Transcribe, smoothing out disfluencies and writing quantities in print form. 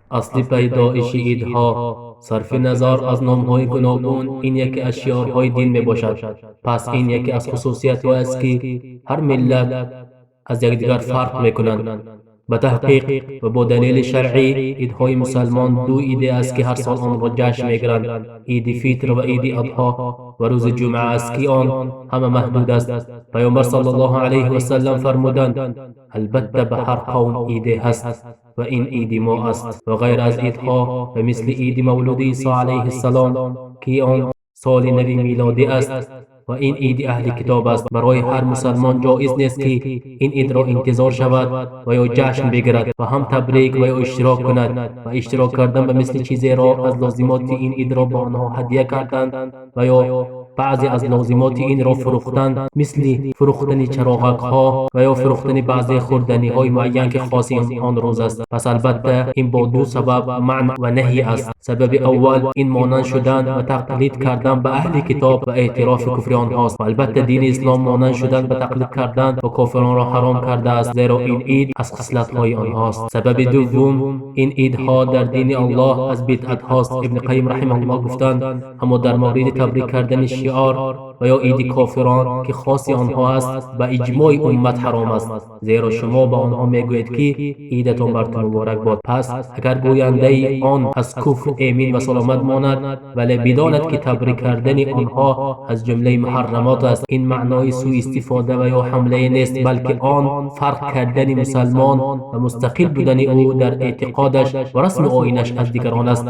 Асли пайдоиши идҳо, сарфи назар аз номҳои гуногун, ин яке аз шиорҳои дин мебошад. Пас ин яке аз хусусиятҳое аст, ки ҳар миллат аз якдигар фарқ мекунанд. Ба таҳқиқ ва бо далели шаръӣ, идҳои мусалмон ду иде аст, ки ҳар сол онро ҷашн мегиранд: иди фитр ва иди адҳо ва рӯзи ҷумъа аст, ки он ҳама маҳдуд аст. Пайғамбар саллаллоҳу алайҳи васаллам фармуданд: «Албатта, ба ҳар қавм иде ҳаст ва ин иди мо аст». Ва ғайр аз идҳо ба мисли иди мавлуди Исо алайҳиссалом, ки он соли нави милодӣ аст ва ин иди аҳли китоб аст, барои ҳар мусалмон ҷоиз нест, ки ин идро интизор шавад ва ё ҷашн бигирад ва ҳам табрик ва ё иштирок кунад. Ва иштирок кардан ба мисли чизеро аз лозимоти ин идро ба онҳо ҳадя кардан ва ё баъзе аз лозимоти инро фурӯхтан, мисли фурӯхтани чароғакҳо ва ё фурӯхтани баъзе хӯрданиҳои муайян, ки хоси он рӯз аст. Пас албатта, ин бо ду сабаб манъ ва наҳй аст. Сабаби аввал ин монанд шудан ва тақлид кардан ба аҳли китоб ва эътирофи куфри онҳост. Ва албатта, дини ислом монанд шудан ба тақлид кардан ба кофиронро ҳаром кардааст, зеро ин ид аз хислатҳои онҳост. Сабаби дуввум ин идҳо дар дини Аллоҳ аз бидъатҳост. Ибни Қайим раҳимаҳуллоҳ гуфтанд: «Аммо дар мавриди табрик кардани шиор ва ё иди кофирон, ки хоси онҳо аст, ба иҷмои уммат ҳаром аст, зеро шумо ба онҳо мегӯед, ки идатон бар ту муборак бод. Пас агар гӯяндаи он аз куфр эмин ва саломат монад, вале бидонад, ки табрик кардани онҳо аз ҷумлаи муҳаррамот аст, ин маънои сӯистифода ва ё ҳамлае нест, балки он фарқ кардани мусалмон ва мустақил будани ӯ дар эътиқодаш ва расму оинаш аз дигарон аст».